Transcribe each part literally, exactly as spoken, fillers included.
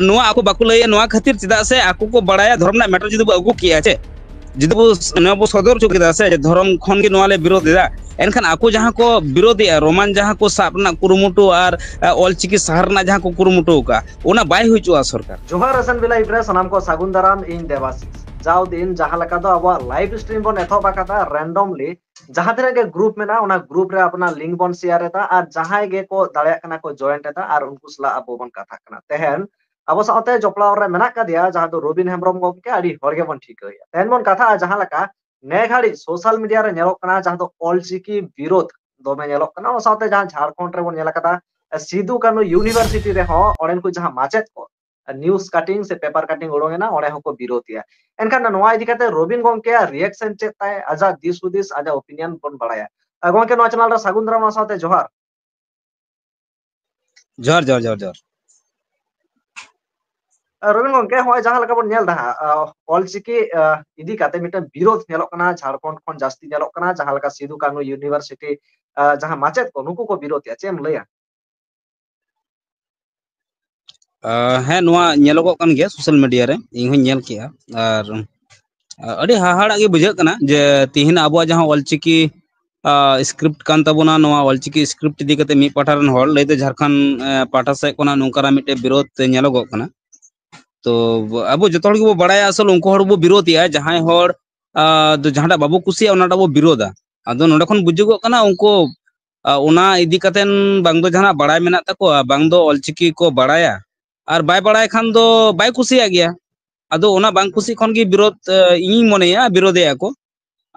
ᱱᱚᱣᱟ ᱟᱠᱚ ᱵᱟᱠᱚ ᱞᱟᱹᱭᱟ, ᱱᱚᱣᱟ ᱠᱷᱟᱹᱛᱤᱨ ᱪᱮᱫᱟᱜ ᱥᱮ ᱟᱠᱚ ᱠᱚ ᱵᱟᱲᱟᱭᱟ ᱫᱷᱚᱨᱚᱢ ᱨᱮᱱᱟᱜ ᱢᱮᱴᱟᱨ ᱡᱩᱫᱤ ᱵᱚ ᱟᱹᱜᱩ ᱠᱮᱭᱟ ᱪᱮ, ᱡᱩᱫᱤ ᱵᱚ ᱱᱚᱣᱟ ᱵᱚ ᱥᱚᱫᱚᱨ ᱦᱚᱪᱚ ᱠᱮᱫᱟ ᱥᱮ ᱡᱮ ᱫᱷᱚᱨᱚᱢ ᱠᱷᱚᱱ ᱜᱮ ᱱᱚᱣᱟ ᱞᱮ ᱵᱤᱨᱳᱫ ᱮᱫᱟ, ᱮᱱᱠᱷᱟᱱ ᱟᱠᱚ ᱡᱟᱦᱟᱸ ᱠᱚ ᱵᱤᱨᱳᱫ ᱮᱫᱟ, ᱨᱳᱢᱟᱱ ᱡᱟᱦᱟᱸ ᱠᱚ ᱥᱟᱵ ᱨᱮᱱᱟᱜ ᱠᱩᱨᱩᱢᱩᱴᱩ ᱟᱨ ᱚᱞᱪᱤᱠᱤ ᱥᱟᱦᱟᱨ ᱨᱮᱱᱟᱜ ᱡᱟᱦᱟᱸ ᱠᱚ ᱠᱩᱨᱩᱢᱩᱴᱩ ᱟᱠᱟᱫᱼᱟ, ᱚᱱᱟ ᱵᱟᱭ ᱦᱩᱭ ᱦᱚᱪᱚᱣᱟᱜᱼᱟ ᱥᱚᱨᱠᱟᱨ᱾ ᱡᱚᱦᱟᱨ ᱮᱥ ᱮᱱ ᱵᱤ ᱞᱟᱭᱤᱵᱷ ᱨᱮ ᱥᱟᱱᱟᱢ ᱠᱚ ᱥᱟᱹᱜᱩᱱ ᱫᱟᱨᱟᱢ, ᱤᱧ ᱫᱮᱵᱟᱥᱤᱥ᱾ ᱡᱟᱣ ᱫᱤᱱ ᱡᱟᱦᱟᱸ ᱞᱮᱠᱟ ᱫᱚ ᱟᱵᱚᱣᱟᱜ ᱞᱟᱭᱤᱵᱷ ᱥᱴᱨᱤᱢ ᱵᱚᱱ ᱮᱛᱚᱦᱚᱵ ᱟᱠᱟᱫᱟ, ᱨᱮᱱᱰᱚᱢᱞᱤ ᱡᱟᱦᱟᱸ ᱛᱤᱱᱟᱹᱜ ᱜᱮ ᱜᱨᱩᱯ ᱢᱮᱱᱟᱜᱼᱟ, ᱚᱱᱟ ᱜᱨᱩᱯ ᱨᱮ ᱟᱯᱱᱟᱨ ᱞᱤᱝᱠ ᱵᱚᱱ ᱥᱮᱭᱟᱨ ᱮᱫᱟ ᱟᱨ ᱡᱟᱦᱟᱸᱭ ᱜᱮ ᱠᱚ ᱫᱟᱲᱮᱭᱟᱜ ᱠᱟᱱᱟ ᱠᱚ ᱡᱚᱭᱮᱱᱴ ᱮᱫᱟ ᱟᱨ ᱩᱱᱠᱩ ᱥᱟᱞᱟᱜ ᱟᱵᱚ ᱵᱚᱱ ᱠᱟᱛᱷᱟᱜ ᱠᱟᱱᱟ᱾ ᱛᱮᱦᱮᱧ ᱟᱵᱚ ᱥᱟᱶᱛᱮ ᱡᱚᱯᱲᱟᱣ ᱨᱮ ᱢᱮᱱᱟᱜ ᱟᱠᱟᱫᱮᱭᱟ ᱡᱟᱦᱟᱸ ᱫᱚ ᱨᱚᱵᱤᱱ ᱦᱮᱢᱵᱨᱚᱢ ᱜᱚᱢᱠᱮ, ᱟᱹᱰᱤ ᱦᱚᱲ ᱜᱮᱵᱚᱱ ᱴᱷᱤᱠᱟᱹᱭᱟ᱾ ᱛᱮᱦᱮᱧ ᱵᱚᱱ ᱠᱟᱛᱷᱟᱜᱼᱟ ᱡᱟᱦᱟᱸ ᱞᱮᱠᱟ ᱱᱮ ᱜᱷᱟᱹᱲᱤᱡ ᱥᱳᱥᱟᱞ ᱢᱤᱰᱤᱭᱟ ᱨᱮ ᱧᱮᱞᱚᱜ ᱠᱟᱱᱟ ᱡᱟᱦᱟᱸ ᱫᱚ ᱚᱞᱪᱤᱠᱤ ᱵᱤᱨᱳᱫᱷ ᱫᱚᱢᱮ ᱧᱮᱞᱚᱜ ᱠᱟᱱᱟ᱾ ᱚᱱᱟ ᱥᱟᱶᱛᱮ ᱡᱟᱦᱟᱸ ᱡᱷᱟᱲᱠᱷᱚᱸᱰ ᱨᱮᱵᱚᱱ ᱧᱮᱞ ᱟᱠᱟᱫᱟ ᱥᱤᱫᱩ ᱠᱟᱹᱱᱩ ᱤᱭᱩᱱᱤᱵᱷᱟᱨᱥᱤᱴᱤ ᱨᱮᱦᱚᱸ ᱚᱸᱰᱮᱱ ᱠᱚ ᱡᱟᱦᱟᱸ ᱢᱟᱪᱮᱫ ᱠᱚ ᱱᱤᱭᱩᱡ ᱠᱟᱴᱤᱝ ᱥᱮ ᱯᱮᱯᱟᱨ ᱠᱟᱴᱤᱝ ᱩᱰᱩᱝ ᱮᱱᱟ, ᱚᱸᱰᱮ ᱦᱚᱸᱠᱚ ᱵᱤᱨᱳᱫᱷ ᱮᱭᱟ᱾ ᱮᱱᱠᱷᱟᱱ ᱱᱚᱣᱟ ᱤᱫᱤ ᱠᱟᱛᱮ ᱨᱚᱵᱤᱱ ᱜᱚᱢᱠᱮᱭᱟᱜ ᱨᱤᱭᱮᱠᱥᱚᱱ ᱪᱮᱫ ᱛᱟᱭ, ᱟᱡᱟᱜ ᱫᱤᱥ ᱦᱩᱫᱤᱥ, ᱟᱡᱟᱜ ᱚᱯᱤᱱᱤᱭᱚᱱ ᱵᱚᱱ ᱵᱟᱲᱟᱭᱟ᱾ ᱟᱨ ᱜᱚᱢᱠᱮ, ᱱᱚᱣᱟ ᱪᱮᱱᱮᱞ ᱨᱮ ᱥᱟᱹᱜᱩᱱ ᱫᱟᱨᱟᱢ, ᱚᱱᱟ ᱥᱟᱶᱛᱮ ᱡᱚᱦᱟᱨ᱾ ᱡᱚᱦᱟᱨ, ᱡᱚᱦᱟᱨ, ᱡᱚᱦᱟᱨ, ᱡᱚᱦᱟᱨ᱾ ᱟᱨ ᱨᱚᱵᱤᱱ ᱜᱚᱢᱠᱮ, ᱦᱚᱸᱜᱼᱚᱭ ᱡᱟᱦᱟᱸ ᱞᱮᱠᱟ ᱵᱚᱱ ᱧᱮᱞ ᱮᱫᱟ ᱦᱟᱸᱜ, ᱟᱸ, ᱚᱞᱪᱤᱠᱤ, ᱟᱸ, ᱤᱫᱤ ᱠᱟᱛᱮ ᱢᱤᱫᱴᱟᱝ ᱵᱤᱨᱳᱫᱷ ᱧᱮᱞᱚᱜ ᱠᱟᱱᱟ ᱡᱷᱟᱲᱠᱷᱚᱸᱰ ᱠᱷᱚᱱ ᱡᱟᱹᱥᱛᱤ ᱧᱮᱞᱚᱜ ᱠᱟᱱᱟ, ᱡᱟᱦᱟᱸ ᱞᱮᱠᱟ ᱥᱤᱫᱩ ᱠᱟᱹᱱᱦᱩ ᱤᱭᱩᱱᱤᱵᱷᱟᱨᱥᱤᱴᱤ, ᱟᱸ, ᱡᱟᱦᱟᱸ ᱢᱟᱪᱮᱫ ᱠᱚ ᱱᱩᱠᱩ ᱠᱚ ᱵᱤᱨᱳᱫᱷ ᱮᱭᱟ, ᱪᱮᱫ ᱮᱢ ᱞᱟᱹᱭᱟ? ᱟᱸ, ᱦᱮᱸ, ᱱᱚᱣᱟ ᱧᱮᱞᱚᱜᱚᱜ ᱠᱟᱱ ᱜᱮᱭᱟ ᱥᱳᱥᱟᱞ ᱢᱤᱰᱤᱭᱟ ᱨᱮ, ᱤᱧ ᱦᱚᱸᱧ ᱧᱮᱞ ᱠᱮᱜᱼᱟ᱾ ᱟᱨ ᱟᱹᱰᱤ ᱦᱟᱦᱟᱲᱟᱜ ᱜᱮ ᱵᱩᱡᱷᱟᱹᱜ ᱠᱟᱱᱟ ᱡᱮ ᱛᱤᱦᱤᱧ ᱟᱵᱚᱣᱟᱜ ᱡᱟᱦᱟᱸ ᱚᱞᱪᱤᱠᱤ, ᱟᱸ, ᱥᱠᱨᱤᱯᱴ ᱠᱟᱱ ᱛᱟᱵᱚᱱᱟ, ᱱᱚᱣᱟ ᱚᱞᱪᱤᱠᱤ ᱥᱠᱨᱤᱯᱴ ᱤᱫᱤ ᱠᱟᱛᱮ ᱢᱤᱫ ᱯᱟᱦᱴᱟ ᱨᱮᱱ ᱦᱚᱲ ᱞᱟᱹᱭᱛᱮ ᱡᱷᱟᱲᱠᱷᱚᱸᱰ, ᱟᱸ, ᱯᱟᱦᱴᱟ ᱥᱮᱫ ᱠᱷᱚᱱᱟᱜ ᱱᱚᱝᱠᱟᱱᱟᱜ ᱢᱤᱫᱴᱮᱱ ᱵᱤᱨᱳᱫᱷ ᱧᱮᱞᱚᱜᱚᱜ ᱠᱟᱱᱟ᱾ ᱛᱚ ᱟᱵᱚ ᱡᱚᱛᱚ ᱦᱚᱲ ᱜᱮᱵᱚ ᱵᱟᱲᱟᱭᱟ ᱟᱥᱚᱞ ᱩᱱᱠᱩ ᱦᱚᱲ ᱵᱚ ᱵᱤᱨᱳᱫᱷ ᱮᱭᱟ ᱡᱟᱦᱟᱸᱭ ᱦᱚᱲ, ᱟᱸ, ᱫᱚ ᱡᱟᱦᱟᱸᱴᱟᱜ ᱵᱟᱵᱚ ᱠᱩᱥᱤᱭᱟᱜᱼᱟ ᱚᱱᱟᱴᱟᱜ ᱵᱚ ᱵᱤᱨᱳᱫᱟ᱾ ᱟᱫᱚ ᱱᱚᱰᱮ ᱠᱷᱚᱱ ᱵᱩᱡᱩᱜᱚᱜ ᱠᱟᱱᱟ ᱩᱱᱠᱩ, ᱟᱸ, ᱚᱱᱟ ᱤᱫᱤ ᱠᱟᱛᱮᱱ ᱵᱟᱝ ᱫᱚ ᱡᱟᱦᱟᱱᱟᱜ ᱵᱟᱲᱟᱭ ᱢᱮᱱᱟᱜ ᱛᱟᱠᱚᱣᱟ, ᱵᱟᱝ ᱫᱚ ᱚᱞᱪᱤᱠᱤ ᱠᱚ ᱵᱟᱲᱟᱭᱟ, ᱟᱨ ᱵᱟᱭ ᱵᱟᱲᱟᱭ ᱠᱷᱟᱱ ᱫᱚ ᱵᱟᱭ ᱠᱩᱥᱤᱭᱟᱜ ᱜᱮᱭᱟ᱾ ᱟᱫᱚ ᱚᱱᱟ ᱵᱟᱝ ᱠᱩᱥᱤ ᱠᱷᱚᱱ ᱜᱮ ᱵᱤᱨᱳᱫ, ᱟᱸ, ᱤᱧᱤᱧ ᱢᱚᱱᱮᱭᱟ ᱵᱤᱨᱳᱫᱮᱭᱟ ᱠᱚ᱾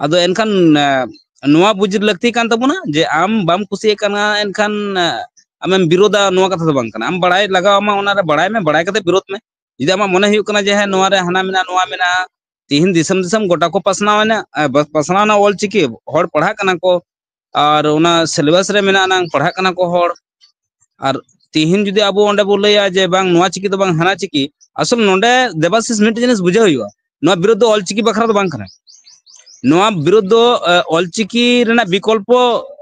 ᱟᱫᱚ ᱮᱱᱠᱷᱟᱱ, ᱟᱸ, ᱱᱚᱣᱟ ᱵᱩᱡᱽ ᱞᱟᱹᱠᱛᱤ ᱠᱟᱱ ᱛᱟᱵᱚᱱᱟ ᱡᱮ ᱟᱢ ᱵᱟᱢ ᱠᱩᱥᱤᱭᱟᱜ ᱠᱟᱱᱟ, ᱮᱱᱠᱷᱟᱱ, ᱟᱸ, ᱟᱢᱮᱢ ᱵᱤᱨᱳᱫᱟ, ᱱᱚᱣᱟ ᱠᱟᱛᱷᱟ ᱫᱚ ᱵᱟᱝ ᱠᱟᱱᱟ᱾ ᱟᱢ ᱵᱟᱲᱟᱭ ᱞᱟᱜᱟᱣ ᱟᱢᱟ, ᱚᱱᱟᱨᱮ ᱵᱟᱲᱟᱭ ᱢᱮ, ᱵᱟᱲᱟᱭ ᱠᱟᱛᱮ ᱵᱤᱨᱳᱫ ᱢᱮ᱾ ᱡᱩᱫᱤ ᱟᱢᱟᱜ ᱢᱚᱱᱮ ᱦᱩᱭᱩᱜ ᱠᱟᱱᱟ ᱡᱮ ᱦᱮᱸ, ᱱᱚᱣᱟ ᱨᱮ ᱦᱟᱱᱟ ᱢᱮᱱᱟᱜᱼᱟ, ᱱᱚᱣᱟ ᱢᱮᱱᱟᱜᱼᱟ, ᱛᱤᱦᱤᱧ ᱫᱤᱥᱚᱢ ᱫᱤᱥᱚᱢ ᱜᱚᱴᱟ ᱠᱚ ᱯᱟᱥᱱᱟᱣ ᱮᱱᱟ, ᱟᱸ, ᱵᱟ-, ᱯᱟᱥᱱᱟᱣ ᱮᱱᱟ ᱚᱞᱪᱤᱠᱤ, ᱦᱚᱲ ᱯᱟᱲᱦᱟᱜ ᱠᱟᱱᱟ ᱠᱚ, ᱟᱨ ᱚᱱᱟ ᱥᱤᱞᱮᱵᱟᱥ ᱨᱮ ᱢᱮᱱᱟᱜᱼᱟ, ᱱᱟᱝ ᱯᱟᱲᱦᱟᱜ ᱠᱟᱱᱟ ᱠᱚ ᱦᱚᱲ᱾ ᱟᱨ ᱛᱤᱦᱤᱧ ᱡᱩᱫᱤ ᱟᱵᱚ ᱚᱸᱰᱮ ᱵᱚ ᱞᱟᱹᱭᱟ ᱡᱮ ᱵᱟᱝ, ᱱᱚᱣᱟ ᱪᱤᱠᱤ ᱫᱚ ᱵᱟᱝ, ᱦᱟᱱᱟ ᱪᱤᱠᱤ, ᱟᱥᱚᱞ ᱱᱚᱰᱮ ᱫᱮᱵᱟᱥᱤᱥ ᱢᱤᱫᱴᱮᱱ ᱡᱤᱱᱤᱥ ᱵᱩᱡᱷᱟᱹᱣ ᱦᱩᱭᱩᱜᱼᱟ, ᱱᱚᱣᱟ ᱵᱤᱨᱳᱫᱷ ᱫᱚ ᱚᱞᱪᱤᱠᱤ ᱵᱟᱠᱷᱨᱟ ᱫᱚ ᱵᱟᱝ ᱠᱟᱱᱟ᱾ ᱱᱚᱣᱟ ᱵᱤᱨᱳᱫᱷ ᱫᱚ, ᱮ, ᱚᱞᱪᱤᱠᱤ ᱨᱮᱱᱟᱜ ᱵᱤᱠᱚᱞᱯᱚ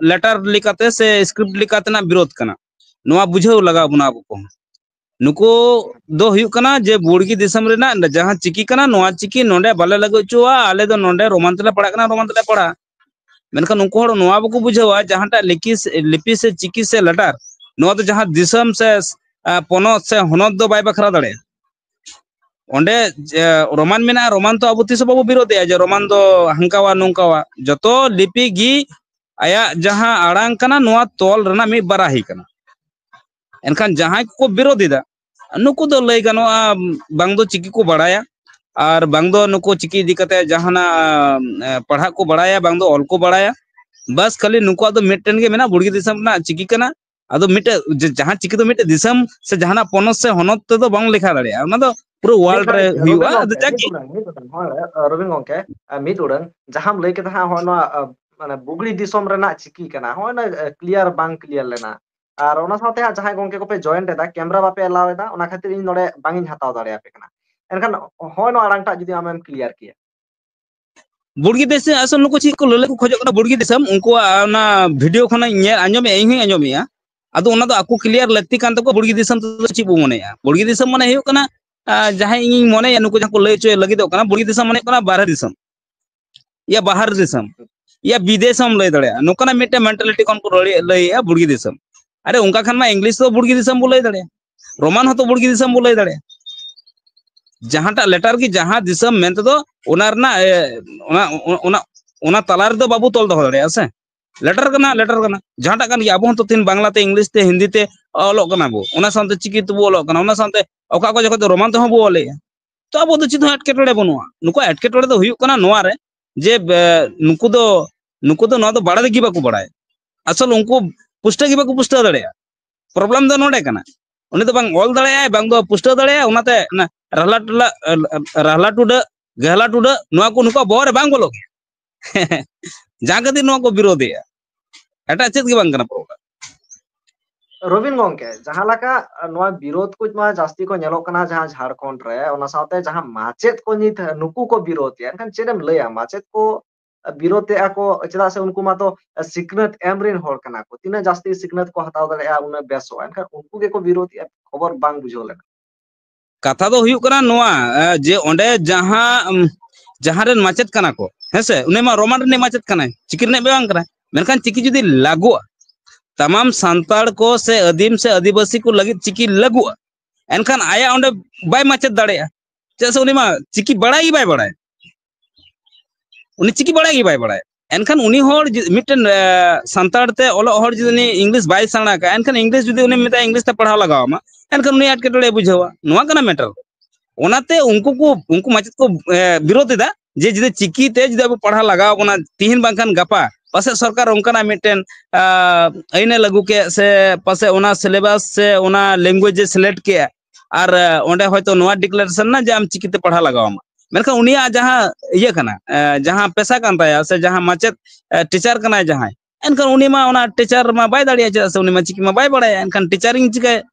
ᱞᱮᱴᱟᱨ ᱞᱮᱠᱟᱛᱮ ᱥᱮ ᱥᱠᱨᱤᱯᱴ ᱞᱮᱠᱟᱛᱮᱱᱟᱜ ᱵᱤᱨᱳᱫᱷ ᱠᱟᱱᱟ᱾ ᱱᱚᱣᱟ ᱵᱩᱡᱷᱟᱹᱣ ᱞᱟᱜᱟᱣ ᱵᱚᱱᱟ ᱟᱵᱚ ᱠᱚ᱾ ᱱᱩᱠᱩ ᱫᱚ ᱦᱩᱭᱩᱜ ᱠᱟᱱᱟ ᱡᱮ ᱵᱩᱲᱜᱤ ᱫᱤᱥᱚᱢ ᱨᱮᱱᱟᱜ ᱡᱟᱦᱟᱸ ᱪᱤᱠᱤ ᱠᱟᱱᱟ, ᱱᱚᱣᱟ ᱪᱤᱠᱤ ᱱᱚᱰᱮ ᱵᱟᱞᱮ ᱞᱟᱹᱜᱩ ᱦᱚᱪᱚᱣᱟᱜᱼᱟ, ᱟᱞᱮ ᱫᱚ ᱱᱚᱰᱮ ᱨᱳᱢᱟᱱ ᱛᱮᱞᱮ ᱯᱟᱲᱦᱟᱜ ᱠᱟᱱᱟ, ᱨᱳᱢᱟᱱ ᱛᱮᱞᱮ ᱯᱟᱲᱦᱟᱜᱼᱟ᱾ ᱢᱮᱱᱠᱷᱟᱱ ᱩᱱᱠᱩ ᱦᱚᱲ ᱱᱚᱣᱟ ᱵᱟᱠᱚ ᱵᱩᱡᱷᱟᱹᱣᱟ, ᱡᱟᱦᱟᱸᱴᱟᱜ ᱞᱤᱠᱤ ᱥᱮ, ᱞᱤᱯᱤ ᱥᱮ ᱪᱤᱠᱤ ᱥᱮ ᱞᱮᱴᱟᱨ, ᱱᱚᱣᱟ ᱫᱚ ᱡᱟᱦᱟᱸ ᱫᱤᱥᱚᱢ ᱥᱮ, ᱟ, ᱯᱚᱱᱚᱛ ᱥᱮ ᱦᱚᱱᱚᱛ ᱫᱚ ᱵᱟᱭ ᱵᱟᱠᱷᱨᱟ ᱫᱟᱲᱮᱭᱟᱜᱼᱟ᱾ ᱚᱸᱰᱮ, ᱮ, ᱨᱳᱢᱟᱱ ᱢᱮᱱᱟᱜᱼᱟ, ᱨᱳᱢᱟᱱ ᱛᱚ ᱟᱵᱚ ᱛᱤᱥ ᱦᱚᱸ ᱵᱟᱵᱚ ᱵᱤᱨᱳᱫᱮᱜᱼᱟ ᱡᱮ ᱨᱳᱢᱟᱱ ᱫᱚ ᱦᱟᱝᱠᱟᱣᱟ ᱱᱚᱝᱠᱟᱣᱟ᱾ ᱡᱚᱛᱚ ᱞᱤᱯᱤ ᱜᱮ ᱟᱭᱟᱜ ᱡᱟᱦᱟᱸ ᱟᱲᱟᱝ ᱠᱟᱱᱟ, ᱱᱚᱣᱟ ᱛᱚᱞ ᱨᱮᱱᱟᱜ ᱢᱤᱫ ᱵᱟᱨᱟᱦᱤ ᱠᱟᱱᱟ᱾ ᱮᱱᱠᱷᱟᱱ ᱡᱟᱦᱟᱸᱭ ᱠᱚᱠᱚ ᱵᱤᱨᱳᱫ ᱮᱫᱟ, ᱱᱩᱠᱩ ᱫᱚ ᱞᱟᱹᱭ ᱜᱟᱱᱚᱜᱼᱟ, ᱵᱟᱝ ᱫᱚ ᱪᱤᱠᱤ ᱠᱚ ᱵᱟᱲᱟᱭᱟ, ᱟᱨ ᱵᱟᱝ ᱫᱚ ᱱᱩᱠᱩ ᱪᱤᱠᱤ ᱤᱫᱤ ᱠᱟᱛᱮ ᱡᱟᱦᱟᱱᱟᱜ, ᱮ, ᱯᱟᱲᱦᱟᱜ ᱠᱚ ᱵᱟᱲᱟᱭᱟ, ᱵᱟᱝ ᱫᱚ ᱚᱞ ᱠᱚ ᱵᱟᱲᱟᱭᱟ᱾ ᱵᱟᱥ ᱠᱷᱟᱹᱞᱤ ᱱᱩᱠᱩᱣᱟᱜ ᱫᱚ ᱢᱤᱫᱴᱮᱱ ᱜᱮ ᱢᱮᱱᱟᱜᱼᱟ, ᱵᱩᱲᱜᱤ ᱫᱤᱥᱚᱢ ᱨᱮᱱᱟᱜ ᱪᱤᱠᱤ ᱠᱟᱱᱟ᱾ ᱟᱫᱚ ᱢᱤᱫᱴᱮᱡ ᱡᱮ-, ᱡᱟᱦᱟᱸ ᱪᱤᱠᱤ ᱫᱚ ᱢᱤᱫᱴᱮᱡ ᱫᱤᱥᱚᱢ ᱥᱮ ᱡᱟᱦᱟᱱᱟᱜ ᱯᱚᱱᱚᱛ ᱥᱮ ᱦᱚᱱᱚᱛ ᱛᱮᱫᱚ ᱵᱟᱝ ᱞᱮᱠᱷᱟ ᱫᱟᱲᱮᱭᱟᱜᱼᱟ, ᱚᱱᱟ ᱫᱚ ᱯᱩᱨᱟᱹ ᱢᱤᱫ ᱣᱟᱨᱞᱰ ᱨᱮ ᱜᱷᱟᱹᱲᱤᱡ, ᱨᱚᱵᱤᱱ ᱦᱩᱭᱩᱜᱼᱟ᱾ ᱜᱚᱢᱠᱮ, ᱟᱫᱚ ᱡᱟᱠ ᱢᱤᱫ ᱜᱮ᱾ ᱜᱷᱟᱹᱲᱤᱡ, ᱦᱳᱭ, ᱨᱚᱵᱤᱱ ᱜᱚᱢᱠᱮ, ᱢᱤᱫ ᱩᱰᱟᱹᱝ ᱡᱟᱦᱟᱸᱢ ᱞᱟᱹᱭ ᱠᱮᱫᱟ ᱦᱟᱸᱜ, ᱦᱚᱸᱜᱼᱚᱭ ᱱᱚᱣᱟ, ᱢᱟᱱᱮ, ᱵᱩᱜᱽᱲᱤ ᱫᱤᱥᱚᱢ ᱨᱮᱱᱟᱜ ᱪᱤᱠᱤ ᱠᱟᱱᱟ, ᱦᱚᱸᱜᱼᱚᱭ ᱱᱚᱣᱟ ᱠᱞᱤᱭᱟᱨ ᱵᱟᱝ ᱠᱞᱤᱭᱟᱨ ᱞᱮᱱᱟ᱾ ᱟᱨ ᱚᱱᱟ ᱥᱟᱶᱛᱮ ᱦᱟᱸᱜ ᱡᱟᱦᱟᱸᱭ ᱜᱚᱢᱠᱮ ᱠᱚᱯᱮ ᱡᱚᱭᱮᱱ ᱞᱮᱫᱟ, ᱠᱮᱢᱨᱟ ᱵᱟᱯᱮ ᱮᱞᱟᱣ ᱮᱫᱟ, ᱚᱱᱟ ᱠᱷᱟᱹᱛᱤᱨ ᱤᱧ ᱱᱚᱰᱮ ᱵᱟᱝ ᱤᱧ ᱦᱟᱛᱟᱣ ᱫᱟᱲᱮᱭᱟᱯᱮ ᱠᱟᱱᱟ᱾ ᱮᱱᱠᱷᱟᱱ ᱦᱚᱸᱜᱼᱚᱭ ᱱᱚᱣᱟ ᱟᱲᱟᱝ ᱴᱟᱜ ᱡᱩᱫᱤ ᱟᱢᱮᱢ ᱠᱞᱤᱭᱟᱨ ᱠᱮᱭᱟ᱾ ᱵᱩᱲᱜᱤ ᱫᱤᱥᱚᱢ, ᱟᱥᱚᱞ ᱱᱩᱠᱩ ᱪᱮᱫ ᱠᱚ ᱞᱟᱹᱞᱟᱹᱭ ᱠᱚ ᱠᱷᱚᱡᱚᱜ ᱠᱟᱱᱟ, ᱵᱩᱲᱜᱤ ᱫᱤᱥᱚᱢ, ᱩᱱᱠᱩᱣᱟᱜ ᱚᱱᱟ ᱵᱷᱤᱰᱤᱭᱳ ᱠᱷᱚᱱᱟᱜ ᱤᱧ ᱧᱮᱞ ᱟᱸᱡᱚᱢᱮᱫᱼᱟ, ᱤᱧ ᱦᱚᱸᱧ ᱟᱸᱡᱚᱢᱮᱫᱼᱟ᱾ ᱟᱫᱚ ᱚᱱᱟ ᱫᱚ ᱟᱠᱚ ᱠᱞᱤᱭᱟᱨ ᱞᱟᱹᱠᱛᱤ ᱠᱟᱱ ᱛᱟᱠᱚᱣᱟ, ᱵᱩᱲᱜᱤ ᱫᱤᱥᱚᱢ ᱛᱮᱫᱚ ᱪᱮᱫ ᱵᱚ ᱢᱚᱱᱮᱭᱟ? ᱵᱩᱲᱜᱤ ᱫᱤᱥᱚᱢ ᱢᱟᱱᱮ ᱦᱩᱭᱩᱜ ᱠᱟᱱᱟ, ᱟᱸ, ᱡᱟᱦᱟᱸᱭ ᱤᱧᱤᱧ ᱢᱚᱱᱮᱭᱟ ᱱᱩᱠᱩ ᱡᱟᱦᱟᱸ ᱠᱚ ᱞᱟᱹᱭ ᱦᱚᱪᱚᱭ ᱞᱟᱹᱜᱤᱫᱚᱜ ᱠᱟᱱᱟ, ᱵᱩᱲᱜᱤ ᱫᱤᱥᱚᱢ ᱢᱟᱱᱮ ᱦᱩᱭᱩᱜ ᱠᱟᱱᱟ ᱵᱟᱦᱨᱮ ᱫᱤᱥᱚᱢ, ᱭᱟ ᱵᱟᱦᱟᱨ ᱫᱤᱥᱚᱢ, ᱭᱟ ᱵᱤᱫᱮᱥ ᱦᱚᱸᱢ ᱞᱟᱹᱭ ᱫᱟᱲᱮᱭᱟᱜᱼᱟ᱾ ᱱᱚᱝᱠᱟᱱᱟᱜ ᱢᱤᱫᱴᱮᱱ ᱢᱮᱱᱴᱟᱞᱤᱴᱤ ᱠᱷᱚᱱ ᱠᱚ ᱞᱟᱹᱭ-, ᱞᱟᱹᱭᱮᱫᱼᱟ ᱵᱩᱲᱜᱤ ᱫᱤᱥᱚᱢ᱾ ᱟᱨᱮ, ᱚᱱᱠᱟ ᱠᱷᱟᱱ ᱢᱟ ᱤᱝᱞᱤᱥ ᱫᱚ ᱵᱩᱲᱜᱤ ᱫᱤᱥᱚᱢ ᱵᱚ ᱞᱟᱹᱭ ᱫᱟᱲᱮᱭᱟᱜᱼᱟ, ᱨᱳᱢᱟᱱ ᱦᱚᱸᱛᱚ ᱵᱩᱲᱜᱤ ᱫᱤᱥᱚᱢ ᱵᱚ ᱞᱟᱹᱭ ᱫᱟᱲᱮᱭᱟᱜᱼᱟ᱾ ᱡᱟᱦᱟᱸᱴᱟᱜ ᱞᱮᱴᱟᱨ ᱜᱮ ᱡᱟᱦᱟᱸ ᱫᱤᱥᱚᱢ ᱢᱮᱱᱛᱮ ᱫᱚ ᱚᱱᱟ ᱨᱮᱱᱟᱜ, ᱮ, ᱚᱱᱟ, ᱚᱱᱟ, ᱚᱱᱟ ᱛᱟᱞᱟ ᱨᱮᱫᱚ ᱵᱟᱵᱚ ᱛᱚᱞ ᱫᱚᱦᱚ ᱫᱟᱲᱮᱭᱟᱜᱼᱟ ᱥᱮ᱾ ᱞᱮᱴᱟᱨ ᱠᱟᱱᱟ, ᱞᱮᱴᱟᱨ ᱠᱟᱱᱟ, ᱡᱟᱦᱟᱸᱴᱟᱜ ᱠᱟᱱ ᱜᱮ᱾ ᱟᱵᱚ ᱦᱚᱸᱛᱚ ᱛᱮᱦᱮᱧ ᱵᱟᱝᱞᱟ ᱛᱮ, ᱤᱝᱞᱤᱥ ᱛᱮ, ᱦᱤᱱᱫᱤ ᱛᱮ ᱚᱞᱚᱜ ᱠᱟᱱᱟ ᱵᱚ, ᱚᱱᱟ ᱥᱟᱶᱛᱮ ᱪᱤᱠᱤ ᱛᱮᱵᱚ ᱚᱞᱚᱜ ᱠᱟᱱᱟ, ᱚᱱᱟ ᱥᱟᱶᱛᱮ ᱚᱠᱟ ᱚᱠᱟ ᱡᱚᱠᱷᱚᱡ ᱫᱚ ᱨᱳᱢᱟᱱ ᱛᱮᱦᱚᱸ ᱵᱚ ᱚᱞᱮᱜᱼᱟ᱾ ᱛᱚ ᱟᱵᱚ ᱫᱚ ᱪᱮᱫ ᱦᱚᱸ ᱮᱴᱠᱮᱴᱚᱬᱮ ᱵᱟᱹᱱᱩᱜᱼᱟ᱾ ᱱᱩᱠᱩ ᱮᱴᱠᱮᱴᱚᱬᱮ ᱫᱚ ᱦᱩᱭᱩᱜ ᱠᱟᱱᱟ ᱱᱚᱣᱟ ᱨᱮ ᱡᱮ, ᱮ, ᱱᱩᱠᱩ ᱫᱚ, ᱱᱩᱠᱩ ᱫᱚ ᱱᱚᱣᱟ ᱫᱚ ᱵᱟᱲᱟᱭ ᱜᱮ ᱵᱟᱠᱚ ᱵᱟᱲᱟᱭᱟ᱾ ᱟᱥᱚᱞ ᱩᱱᱠᱩ ᱯᱩᱥᱴᱟᱹᱣ ᱜᱮ ᱵᱟᱠᱚ ᱯᱩᱥᱴᱟᱹᱣ ᱫᱟᱲᱮᱭᱟᱜᱼᱟ᱾ ᱯᱨᱚᱵᱞᱮᱢ ᱫᱚ ᱱᱚᱰᱮ ᱠᱟᱱᱟ᱾ ᱩᱱᱤ ᱫᱚ ᱵᱟᱝ ᱚᱞ ᱫᱟᱲᱮᱭᱟᱜᱼᱟᱭ, ᱵᱟᱝ ᱫᱚ ᱯᱩᱥᱴᱟᱹᱣ ᱫᱟᱲᱮᱭᱟᱜᱼᱟᱭ, ᱚᱱᱟᱛᱮ ᱚᱱᱟ ᱨᱟᱦᱞᱟ ᱴᱩᱰᱟᱹ, ᱨᱟᱦᱞᱟ ᱴᱩᱰᱟᱹᱜ, ᱜᱟᱦᱞᱟ ᱴᱩᱰᱟᱹᱜ, ᱱᱚᱣᱟ ᱠᱚ ᱱᱩᱠᱩᱣᱟᱜ ᱵᱚᱦᱚᱜ ᱨᱮ ᱵᱟᱝ ᱵᱚᱞᱚᱜ ᱜᱮᱭᱟ᱾ ᱡᱟᱦᱟᱸ ᱠᱷᱟᱹᱛᱤᱨ ᱱᱚᱣᱟ ᱠᱚ ᱵᱤᱨᱳᱫᱷᱮᱜᱼᱟ, ᱮᱴᱟᱜ ᱪᱮᱫ ᱜᱮ ᱵᱟᱝ ᱠᱟᱱᱟ ᱯᱨᱚᱵᱞᱮᱢ᱾ ᱨᱚᱵᱤᱱ ᱜᱚᱝᱠᱮ, ᱡᱟᱦᱟᱸ ᱞᱮᱠᱟ ᱱᱚᱣᱟ ᱵᱤᱨᱳᱫᱷ ᱠᱚ ᱢᱟ ᱡᱟᱹᱥᱛᱤ ᱠᱚ ᱧᱮᱞᱚᱜ ᱠᱟᱱᱟ ᱡᱟᱦᱟᱸ ᱡᱷᱟᱲᱠᱷᱚᱸᱰ ᱨᱮ, ᱚᱱᱟ ᱥᱟᱶᱛᱮ ᱡᱟᱦᱟᱸ ᱢᱟᱪᱮᱫ ᱠᱚ ᱱᱤᱛ ᱱᱩᱠᱩ ᱠᱚ ᱵᱤᱨᱳᱫᱷᱮᱜᱼᱟ, ᱮᱱᱠᱷᱟᱱ ᱪᱮᱫ ᱮᱢ ᱞᱟᱹᱭᱟ? ᱢᱟᱪᱮᱫ ᱠᱚ, ᱵᱤᱨᱳᱫᱮᱜᱼᱟ ᱠᱚ, ᱪᱮᱫᱟᱜ ᱥᱮ ᱩᱱᱠᱩ ᱢᱟᱛᱚ ᱥᱤᱠᱷᱱᱟᱹᱛ ᱮᱢ ᱨᱮᱱ ᱦᱚᱲ ᱠᱟᱱᱟ ᱠᱚ, ᱛᱤᱱᱟᱹᱜ ᱡᱟᱹᱥᱛᱤ ᱥᱤᱠᱷᱱᱟᱹᱛ ᱠᱚ ᱦᱟᱛᱟᱣ ᱫᱟᱲᱮᱭᱟᱜᱼᱟ ᱩᱱᱟᱹᱜ ᱵᱮᱥᱚᱜᱼᱟ, ᱮᱱᱠᱷᱟᱱ ᱩᱱᱠᱩ ᱜᱮᱠᱚ ᱵᱤᱨᱳᱫᱮᱜᱼᱟ, ᱠᱷᱚᱵᱚᱨ ᱵᱟᱝ ᱵᱩᱡᱷᱟᱹᱣ ᱞᱮᱱᱟ᱾ ᱠᱟᱛᱷᱟ ᱫᱚ ᱦᱩᱭᱩᱜ ᱠᱟᱱᱟ ᱱᱚᱣᱟ, ᱮ, ᱡᱮ ᱚᱸᱰᱮ ᱡᱟᱦᱟᱸ, ᱩᱢ, ᱡᱟᱦᱟᱸ ᱨᱮᱱ ᱢᱟᱪᱮᱫ ᱠᱟᱱᱟ ᱠᱚ, ᱦᱮᱸᱥᱮ, ᱩᱱᱤ ᱢᱟ ᱨᱳᱢᱟᱱ ᱨᱤᱱᱤᱡ ᱢᱟᱪᱮᱫ ᱠᱟᱱᱟᱭ, ᱪᱤᱠᱤ ᱨᱤᱱᱤᱡ ᱵᱟᱝ ᱠᱟᱱᱟᱭ, ᱢᱮᱱᱠᱷᱟᱱ ᱪᱤᱠᱤ ᱡᱩᱫᱤ ᱞᱟᱹᱜᱩᱜᱼᱟ, ᱛᱟᱢᱟᱢ ᱥᱟᱱᱛᱟᱲ ᱠᱚ ᱥᱮ ᱟᱹᱫᱤᱢ ᱥᱮ ᱟᱹᱫᱤᱵᱟᱹᱥᱤ ᱠᱚ ᱞᱟᱹᱜᱤᱫ ᱪᱤᱠᱤ ᱞᱟᱹᱜᱩᱜᱼᱟ, ᱮᱱᱠᱷᱟᱱ ᱟᱭᱟᱜ ᱚᱸᱰᱮ ᱵᱟᱭ ᱢᱟᱪᱮᱫ ᱫᱟᱲᱮᱭᱟᱜᱼᱟ᱾ ᱪᱮᱫᱟᱜ ᱥᱮ ᱩᱱᱤ ᱢᱟ ᱪᱤᱠᱤ ᱵᱟᱲᱟᱭ ᱜᱮ ᱵᱟᱭ ᱵᱟᱲᱟᱭᱟ, ᱩᱱᱤ ᱪᱤᱠᱤ ᱵᱟᱲᱟᱭ ᱜᱮ ᱵᱟᱭ ᱵᱟᱲᱟᱭᱟ᱾ ᱮᱱᱠᱷᱟᱱ ᱩᱱᱤ ᱦᱚᱲ ᱡᱩ-, ᱢᱤᱫᱴᱮᱱ, ᱮ, ᱥᱟᱱᱛᱟᱲ ᱛᱮ ᱚᱞᱚᱜ ᱦᱚᱲ ᱡᱩᱫᱤ ᱩᱱᱤ ᱤᱝᱞᱤᱥ ᱵᱟᱭ ᱥᱮᱬᱟ ᱠᱟᱜᱼᱟ, ᱮᱱᱠᱷᱟᱱ ᱤᱝᱞᱤᱥ ᱡᱩᱫᱤ ᱩᱱᱤ ᱢᱮᱛᱟᱭᱟ ᱤᱝᱞᱤᱥ ᱛᱮ ᱯᱟᱲᱦᱟᱣ ᱞᱟᱜᱟᱣ ᱟᱢᱟ, ᱮᱱᱠᱷᱟᱱ ᱩᱱᱤ ᱮᱴᱠᱮᱴᱚᱬᱮ ᱵᱩᱡᱷᱟᱹᱣᱟ᱾ ᱱᱚᱣᱟ ᱠᱟᱱᱟ ᱢᱮᱴᱟᱨ᱾ ᱚᱱᱟᱛᱮ ᱩᱱᱠᱩ ᱠᱚ, ᱩᱱᱠᱩ ᱢᱟᱪᱮᱫ ᱠᱚ, ᱮ, ᱵᱤᱨᱳᱫ ᱮᱫᱟ ᱡᱮ ᱡᱩᱫᱤ ᱪᱤᱠᱤ ᱛᱮ ᱡᱩᱫᱤ ᱟᱵᱚ ᱯᱟᱲᱦᱟᱣ ᱞᱟᱜᱟᱣ ᱵᱚᱱᱟ ᱛᱤᱦᱤᱧ ᱵᱟᱝᱠᱷᱟᱱ ᱜᱟᱯᱟ, ᱯᱟᱥᱮᱡ ᱥᱚᱨᱠᱟᱨ ᱚᱱᱠᱟᱱᱟᱜ ᱢᱤᱫᱴᱮᱱ, ᱟ, ᱟᱹᱭᱤᱱ ᱮ ᱞᱟᱹᱜᱩ ᱠᱮᱫ, ᱥᱮ ᱯᱟᱥᱮᱡ ᱚᱱᱟ ᱥᱤᱞᱮᱵᱟᱥ ᱥᱮ ᱚᱱᱟ ᱞᱮᱝᱜᱩᱭᱮᱡᱽ ᱮ ᱥᱤᱞᱮᱠᱴ ᱠᱮᱫ, ᱟᱨ, ᱮ, ᱚᱸᱰᱮ ᱦᱚᱭᱛᱳ ᱱᱚᱣᱟ ᱰᱤᱠᱞᱟᱨᱮᱥᱚᱱ ᱮᱱᱟ ᱡᱮ ᱟᱢ ᱪᱤᱠᱤᱛᱮ ᱯᱟᱲᱦᱟᱣ ᱞᱟᱜᱟᱣ ᱟᱢᱟ, ᱢᱮᱱᱠᱷᱟᱱ ᱩᱱᱤᱭᱟᱜ ᱡᱟᱦᱟᱸ ᱤᱭᱟᱹ ᱠᱟᱱᱟ, ᱮ, ᱡᱟᱦᱟᱸ ᱯᱮᱥᱟ ᱠᱟᱱ ᱛᱟᱭᱟ ᱥᱮ ᱡᱟᱦᱟᱸ ᱢᱟᱪᱮᱫ, ᱮ, ᱴᱤᱪᱟᱨ ᱠᱟᱱᱟᱭ ᱡᱟᱦᱟᱸᱭ, ᱮᱱᱠᱷᱟᱱ ᱩᱱᱤ ᱢᱟ ᱚᱱᱟ ᱴᱤᱪᱟᱨ ᱢᱟ ᱵᱟᱭ ᱫᱟᱲᱮᱭᱟᱜᱼᱟ, ᱪᱮᱫᱟᱜ ᱥᱮ ᱩᱱᱤ ᱢᱟ ᱪᱤᱠᱤ ᱢᱟ ᱵᱟᱭ ᱵᱟᱲᱟᱭᱟ᱾ ᱮᱱᱠᱷᱟᱱ ᱴᱤᱪᱟᱨᱤᱝ ᱪᱤᱠᱟᱹ,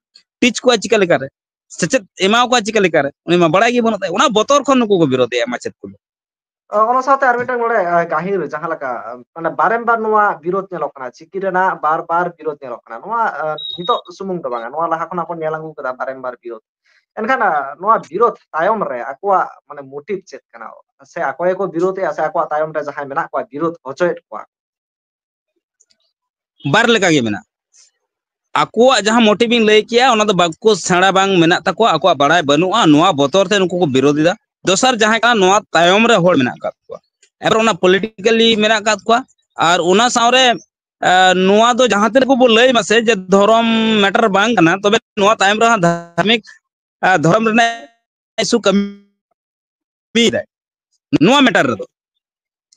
ᱴᱤᱪ ᱠᱚᱣᱟ ᱪᱤᱠᱟᱹ ᱞᱮᱠᱟᱨᱮ, ᱥᱮᱪᱮᱫ ᱮᱢᱟᱣ ᱠᱚᱣᱟ ᱪᱤᱠᱟᱹ ᱞᱮᱠᱟᱨᱮ, ᱩᱱᱤ ᱢᱟ ᱵᱟᱲᱟᱭ ᱜᱮ ᱵᱟᱹᱱᱩᱜ ᱛᱟᱭᱟ᱾ ᱚᱱᱟ ᱵᱚᱛᱚᱨ ᱠᱷᱚᱱ ᱱᱩᱠᱩ ᱠᱚ ᱵᱤᱨᱳᱫᱮᱜᱼᱟ ᱢᱟᱪᱮᱫ ᱠᱚᱫᱚ᱾ ᱚ, ᱚᱱᱟ ᱥᱟᱶᱛᱮ ᱟᱨ ᱢᱤᱫᱴᱟᱝ ᱱᱚᱰᱮ, ᱟ, ᱜᱟᱹᱦᱤᱨ ᱡᱟᱦᱟᱸ ᱞᱮᱠᱟ, ᱢᱟᱱᱮ, ᱵᱟᱨᱮᱢ ᱵᱟᱨ ᱱᱚᱣᱟ ᱵᱤᱨᱳᱫ ᱧᱮᱞᱚᱜ ᱠᱟᱱᱟ, ᱪᱤᱠᱤ ᱨᱮᱱᱟᱜ ᱵᱟᱨ ᱵᱟᱨ ᱵᱤᱨᱳᱫ ᱧᱮᱞᱚᱜ ᱠᱟᱱᱟ᱾ ᱱᱚᱣᱟ, ᱟ, ᱱᱤᱛᱚᱜ ᱥᱩᱢᱩᱝ ᱫᱚ ᱵᱟᱝᱟ, ᱱᱚᱣᱟ ᱞᱟᱦᱟ ᱠᱷᱚᱱᱟᱜ ᱵᱚᱱ ᱧᱮᱞ ᱟᱹᱜᱩ ᱠᱟᱫᱟ ᱵᱟᱨᱮᱢ ᱵᱟᱨ ᱵᱤᱨᱳᱫ᱾ ᱮᱱᱠᱷᱟᱱ, ᱟ, ᱱᱚᱣᱟ ᱵᱤᱨᱳᱫ ᱛᱟᱭᱚᱢ ᱨᱮ ᱟᱠᱚᱣᱟᱜ, ᱢᱟᱱᱮ, ᱢᱳᱴᱤᱵᱷ ᱪᱮᱫ ᱠᱟᱱᱟ? ᱥᱮ ᱟᱠᱚ ᱜᱮᱠᱚ ᱵᱤᱨᱳᱫᱮᱜᱼᱟ, ᱥᱮ ᱟᱠᱚᱣᱟᱜ ᱛᱟᱭᱚᱢ ᱨᱮ ᱡᱟᱦᱟᱸᱭ ᱢᱮᱱᱟᱜ ᱠᱚᱣᱟ ᱵᱤᱨᱳᱫ ᱦᱚᱪᱚᱭᱮᱫ ᱠᱚᱣᱟ? ᱵᱟᱨ ᱞᱮᱠᱟ ᱜᱮ ᱢᱮᱱᱟᱜᱼᱟ᱾ ᱟᱠᱚᱣᱟᱜ ᱡᱟᱦᱟᱸ ᱢᱳᱴᱤᱵᱷ ᱤᱧ ᱞᱟᱹᱭ ᱠᱮᱜᱼᱟ, ᱚᱱᱟ ᱫᱚ ᱵᱟᱠᱚ ᱥᱮᱬᱟ ᱵᱟᱝ ᱢᱮᱱᱟᱜ ᱛᱟᱠᱚᱣᱟ, ᱟᱠᱚᱣᱟᱜ ᱵᱟᱲᱟᱭ ᱵᱟᱹᱱᱩᱜᱼᱟ, ᱱᱚᱣᱟ ᱵᱚᱛᱚᱨ ᱛᱮ ᱱᱩᱠᱩ ᱠᱚ ᱵᱤᱨᱳᱫ ᱮᱫᱟ᱾ ᱫᱚᱥᱟᱨ ᱡᱟᱦᱟᱸ ᱠᱟᱱᱟ, ᱱᱚᱣᱟ ᱛᱟᱭᱚᱢ ᱨᱮ ᱦᱚᱲ ᱢᱮᱱᱟᱜ ᱟᱠᱟᱫ ᱠᱚᱣᱟ, ᱮᱵᱟᱨ ᱚᱱᱟ ᱯᱚᱞᱤᱴᱤᱠᱟᱞᱤ ᱢᱮᱱᱟᱜ ᱟᱠᱟᱫ ᱠᱚᱣᱟ, ᱟᱨ ᱚᱱᱟ ᱥᱟᱶᱨᱮ, ᱮ, ᱱᱚᱣᱟ ᱫᱚ ᱡᱟᱦᱟᱸ ᱛᱤᱱᱟᱹᱜ ᱠᱚᱵᱚ ᱞᱟᱹᱭ ᱢᱟᱥᱮ ᱡᱮ ᱫᱷᱚᱨᱚᱢ ᱢᱮᱴᱟᱨ ᱵᱟᱝ ᱠᱟᱱᱟ, ᱛᱚᱵᱮ ᱱᱚᱣᱟ ᱛᱟᱭᱚᱢ ᱨᱮᱦᱚᱸ ᱫᱷᱟᱨᱢᱤᱠ, ᱮ, ᱫᱷᱚᱨᱚᱢ ᱨᱮᱱᱟᱜ ᱤᱥᱩ ᱠᱟᱹᱢᱤᱭᱮᱫᱟᱭ ᱱᱚᱣᱟ ᱢᱮᱴᱟᱨ ᱨᱮᱫᱚ᱾